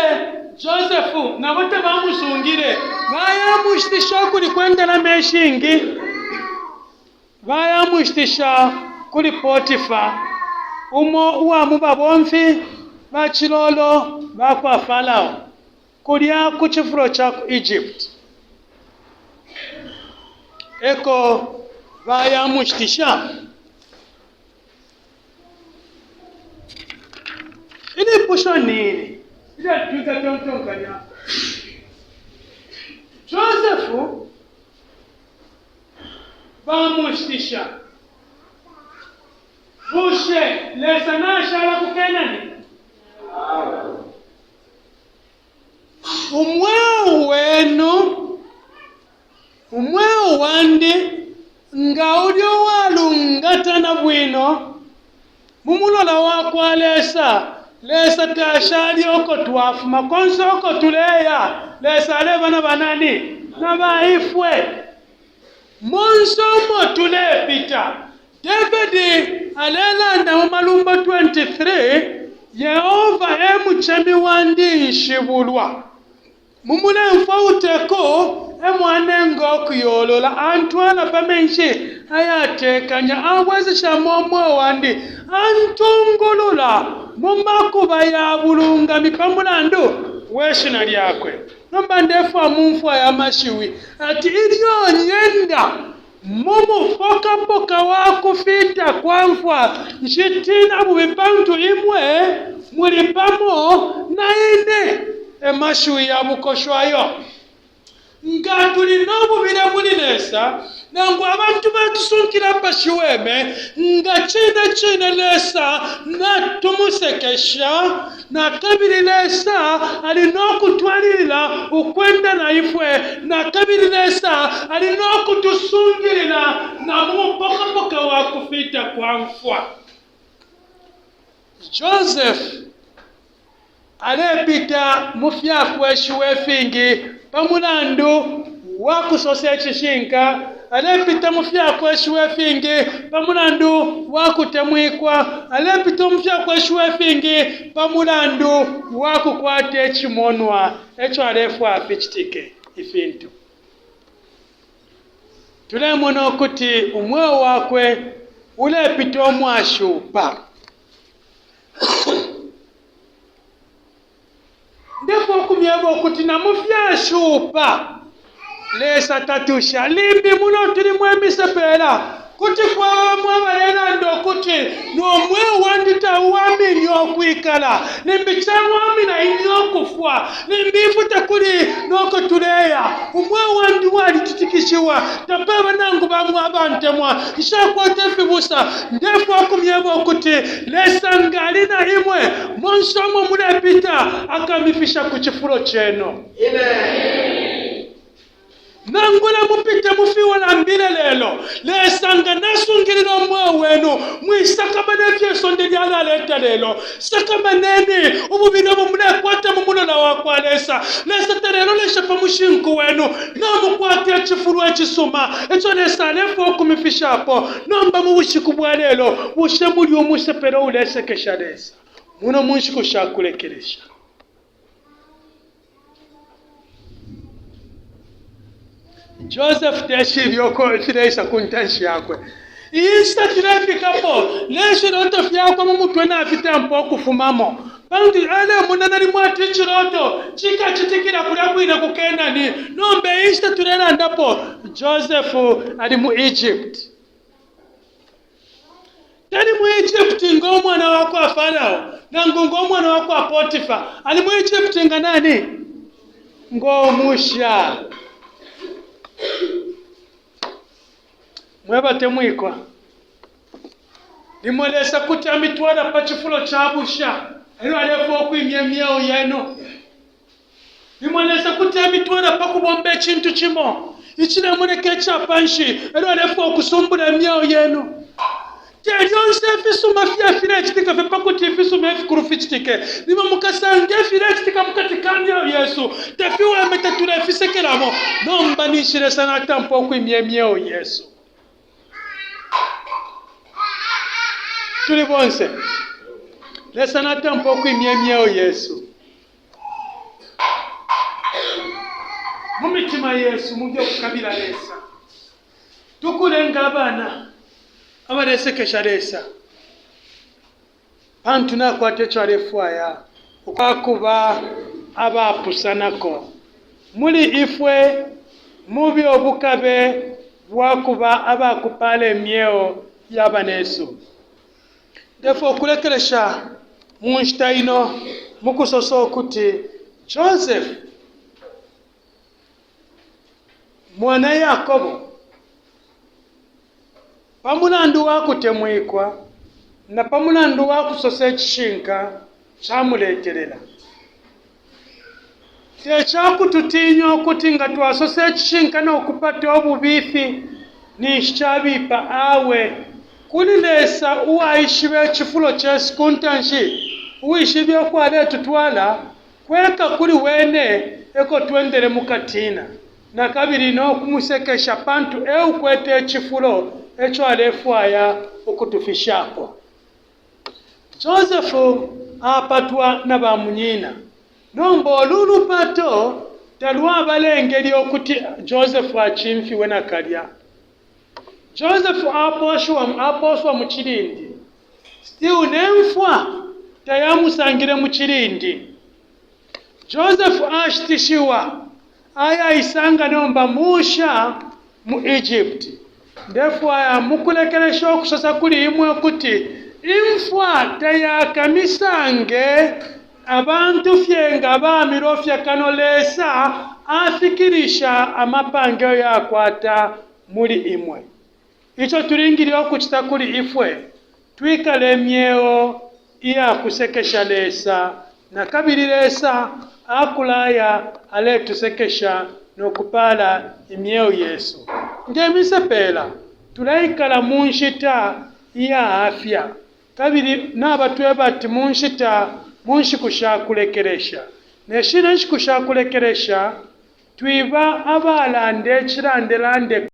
Speaker 1: Josefu nabo tabamusungile, bayamushitisha ukuli kwa ndalama ishingi. Bayamushitisha kuli Potifa, umo uwa mu babomfi ba cilolo ba kwa Farao, kulya ku cifulo ca ku Egypt. Eko bayamushitisha. Ilipusho ni ili ilyo twingatontonkanyapo. Josefu bamushitisha. Bushe Lesa nashala ku Kenani? Umweo wenu, umweo wandi nga uli uwalungatana bwino mu mulola wa kwa Lesa, Lesa tashali uko twafuma, konse uko tuleya, Lesa aleba na banani? Na baifwe. Monse umo tulepita, Davidi alelanda mu Malumbo 23, Yehova e mucemi wandi, nshibulwa. Mu mulemfwe uteku e mo anenga ukuyolola, antwala pa menshi ayatekanya, abweseshamo umweo wandi, antungulula mu makuba ya bulungami pa mulandu we shina lyakwe. Nomba ndefwa mumfwa aya mashiwi ati ilyo nyenda mu mupokapoka wa kufita kwa mfwa, nshitina bubi pantu imwe muli pamo na ine. E mashiwi ya bukosho ayo. Nga tuli no bubile muli Lesa, nangu abantu batusunkila apashiweme, nga cine cine Lesa natumusekesha, na kabili Lesa ali no kutwalilila ukwenda na ifwe, na kabili Lesa ali no kutusungilila na mu mupokapoka wa kufita kwa mfwa. Joseph alepita mu fya kweshiwa ifingi. Pa mulandu wa kusosa icishinka, alepita mu fyakweshiwa ifingi pa mulandu wa kutemwikwa, alepita mu fyakweshiwa ifingi pa mulandu wa kukwata icimonwa ico alefwaya ficitike ifintu. Tulemona ukuti umweo wakwe ulepita umwashupa. Ndefwaya ukumyeba ukuti na mu fyashupa Lesa tatusha. Limbi muno tuli mwe misepela, kuti kwaba bamo abalelanda ukuti, No mweo wandi tauwamine ukwikala. Limbi cawamina ine ukufwa. Limbi ifwe takuli noko tuleya. Umweo wandi walititikishiwa. Tapaba nangu bamo abantemwa. Nshakwata ifibusa. Ndefwaya ukumyeba ukuti Lesa nga ali na imwe, monse umo mulepita, akamifisha ku cifulo cenu. Nangula mupite mu fiwalambile lelo, Lesa nga nasungilila umweo wenu, mwisakamana ifyo isonde lyalaleta lelo. Sakamaneni ububile ubo mulekwata mu mulola wa kwa Lesa. Lesa talelolesha pa mushinku wenu. Namukwata icifulo icisuma ico Lesa alefwaya ukumifishapo. Nomba mu bushiku bwa lelo, bushe muli umusepela uulesekesha Lesa muno mu nshiku sha kulekelesha? Joseph teshibe uko ifileisa ku ntanshi yakwe. Iyi nshita tulefikapo, ne filoto fyakwe mu mutwe nafitampa ukufumamo. Pantu alemona nalimo ati iciloto cikacitikila kulya kwine ku Kenani. Nomba iyi nshita tulelandapo, Joseph ali mu Egypt. Tali mu Egypt ngo mwana wa kwa Farao, nangu ngo mwana wa kwa Potifa. Ali mu Egypt nga nani? Ngo musha. Mwe batemwikwa, limo Lesa kuti amitwala pa cifulo ca busha, elyo alefwaya ukwimya imyeo yenu. Limo Lesa kuti amitwala pa kubomba icintu cimo icilemoneka ica pa nshi, e lyo alefwaya ukusumbula imyeo yenu. Te lyonse ifisuma fiya filecitika fye pa kuti ifisuma ifikulu ficitike. Limo mukasanga ifilecitika mu kati ka myeo yesu tafiweme, tatulefisekelamo. Nomba ninshi Lesa natampa ukwimya imyeo yesu. Tuli bonse, Lesa natampa ukwimya imyeo yesu. Mu mitima yesu mube ukukabila Lesa. Tukule nga abana abalesekesha Lesa, pantu nakwata ico alefwaya ukwa kuba abapusanako. Muli ifwe mube ubukabe bwa kuba abakupala imyeo ya banesu. Ndefwaya ukulekelesha mu nshita ino mukusosa ukuti Joseph mwana Yakobo pa mulandu wa kutemwikwa na pa mulandu wa kusosa icishinka camuletelela. Te ca kututiinya ukuti nga twasosa icishinka no kupata ububifi ninshi cabipa. Awe! Kuli Lesa uwaishiba icifulo cesu ku ntanshi, uwishibe uko aletutwala, kweka kuli wene e ko twendele mu katiina, na kabili no kumusekesha, pantu e ukwete icifulo ico alefwaya ukutufishapo. Joseph apatwa na bamunyina. Nomba ulu lupato talwabalengele ukuti Joseph acimfiwe nakalya. Joseph apooswa mu cilindi. Still ne mfwa tayamusangile mu cilindi. Joseph ashitishiwa ayaisanga nomba musha mu Egypt. Ndefwaya mukulekelesha ukusosa kuli imwe ukuti imfwa tayakamisange abantu fye nga bamilofya kano Lesa afikilisha amapange ayo akwata muli imwe. Ico tulingile ukucita kuli ifwe, twikale imyeo iya kusekesha Lesa, na kabili Lesa akulaya aletusekesha no kupaala imyeo yesu. Nge misepela, tuleikala mu nshita iya-afya, kabili nabatweba ati mu nshita, mu nshiku sha kulekelesha. Ne shine nshiku sha kulekelesha. Twiba abalande cilandelande.